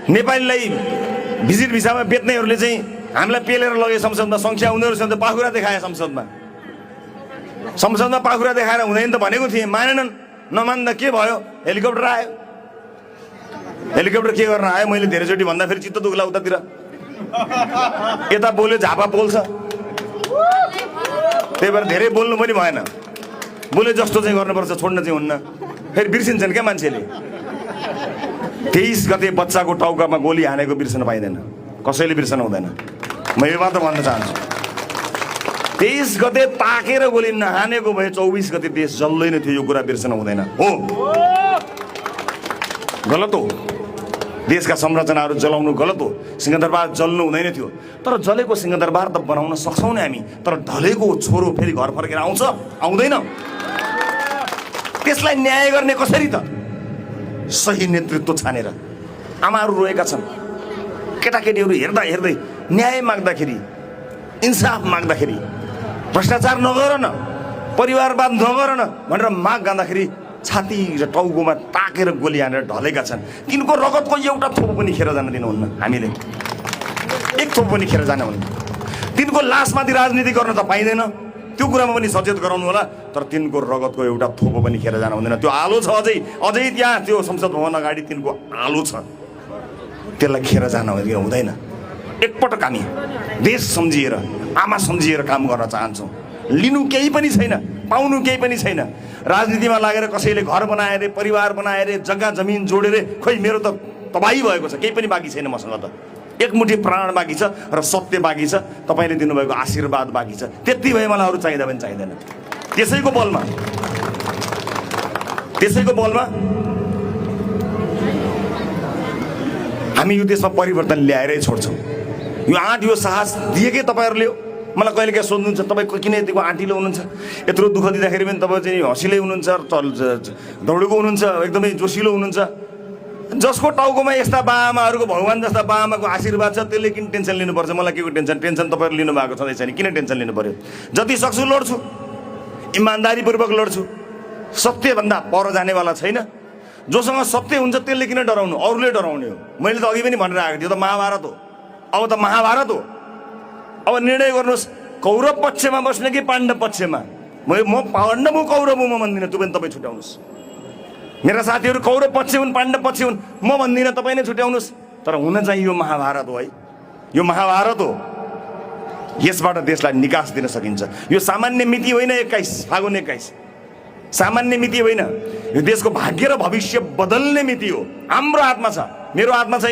नेपालीलाई भिजिट भिसामा बेच्नेहरूले चाहिँ हामीलाई पेलेर लगे संसदमा, संख्या उनीहरूसँग पाखुरा देखाए संसदमा पाखुरा देखाएर हुँदैन त भनेको थिएँ, मानेनन्। नमान्दा के भयो, हेलिकप्टर आयो। हेलिकप्टर के गर्न आयो, मैले धेरैचोटि भन्दा फेरि चित्त दुख्ला उतातिर। यता बोल्यो झापा पोल्छ, त्यही भएर धेरै बोल्नु पनि भएन। बोले जस्तो चाहिँ गर्नुपर्छ, छोड्न चाहिँ हुन्न। फेरि बिर्सिन्छन् क्या मान्छेले। 23 गते बच्चाको टाउकामा गोली हानेको बिर्सन पाइँदैन, कसैले बिर्सन हुँदैन। म यो मात्र भन्न चाहन्छु, 23 गते ताकेर गोली नहानेको भए 24 गते देश जल्दैन थियो। यो कुरा बिर्सन हुँदैन, हो गलत हो। देशका संरचनाहरू जलाउनु गलत हो। सिंहदरबार जल्नु हुँदैन थियो, तर जलेको सिंहदरबार त बनाउन सक्छौँ नि हामी। तर ढलेको छोरो फेरि घर फर्केर आउँछ, आउँदैन? त्यसलाई न्याय गर्ने कसरी त? सही नेतृत्व छानेर। आमाहरू रोएका छन्, केटाकेटीहरू हेर्दा हेर्दै न्याय माग्दाखेरि, इन्साफ माग्दाखेरि, भ्रष्टाचार नगर न, परिवारवाद नगर न भनेर माग गाँदाखेरि छाती र टाउकोमा ताकेर गोली हानेर ढलेका छन्। तिनको रगतको एउटा थोपो पनि खेर जान दिनुहुन्न हामीले, एक थोपो पनि खेर जान हुन्न। तिनको लासमाथि राजनीति गर्न त पाइँदैन, त्यो कुरामा पनि सचेत गराउनु होला। तर तिनको रगतको एउटा थोपो पनि खेर जान हुँदैन। त्यो आलो छ, अझै त्यहाँ त्यो संसद भवन अगाडि तिनको आलो छ, त्यसलाई खेर जान हुँदैन। एकपटक हामी देश सम्झिएर, आमा सम्झिएर काम गर्न चाहन्छौँ। लिनु केही पनि छैन, पाउनु केही पनि छैन। राजनीतिमा लागेर कसैले घर बनाए रे, परिवार बनाए रे, जग्गा जमिन जोडेर, खोइ मेरो त तबाही भएको छ, केही पनि बाँकी छैन मसँग त। एकमुठी प्राण बाँकी छ र सत्य बाँकी छ, तपाईँले दिनुभएको आशीर्वाद बाँकी छ। त्यति भए मलाई अरू चाहिँदा पनि चाहिँदैन। त्यसैको बलमा हामी यो देशमा परिवर्तन ल्याएरै छोड्छौँ। यो आँट, यो साहस दिएकै तपाईँहरूले हो। मलाई कहिले काहीँ सोध्नुहुन्छ, तपाईँ किन यतिको आँटिलो हुनुहुन्छ? यत्रो दुःख दिँदाखेरि पनि तपाईँ चाहिँ हँसिलै हुनुहुन्छ, दौडेको हुनुहुन्छ, एकदमै जोसिलो हुनुहुन्छ। जसको टाउकोमा यस्ता बाआमाहरूको, भगवान् जस्ता बाआमाको आशीर्वाद छ, त्यसले किन टेन्सन लिनुपर्छ? मलाई के को टेन्सन तपाईँहरूले लिनुभएको छँदैछ नि, किन टेन्सन लिनु पर्यो? जति सक्छु लड्छु, इमान्दारीपूर्वक लड्छु। सत्यभन्दा पर जानेवाला छैन। जोसँग सत्य हुन्छ त्यसले किन डराउनु? अरूले डराउने हो। मैले त अघि पनि भनेर आएको थिएँ, यो त महाभारत हो। अब त महाभारत हो। अब निर्णय गर्नुहोस्, कौरव पक्षमा बस्ने कि पाण्डव पक्षमा? म पाण्डव हुँ, कौरव हुँ म भन्दिनँ, त्यो पनि तपाईँ छुट्याउनुहोस्। मेरा साथीहरू कौरव पक्ष हुन्, पाण्डव पक्ष हुन्, म भन्दिनँ, तपाईँ नै छुट्याउनुहोस्। तर हुन चाहिँ यो महाभारत हो है, यो महाभारत हो। यसबाट देशलाई निकास दिन सकिन्छ। यो सामान्य मिति होइन, 21 फागुन 21 सामान्य मिति होइन। यो देशको भाग्य र भविष्य बदल्ने मिति हो। हाम्रो हातमा छ, मेरो हातमा छ।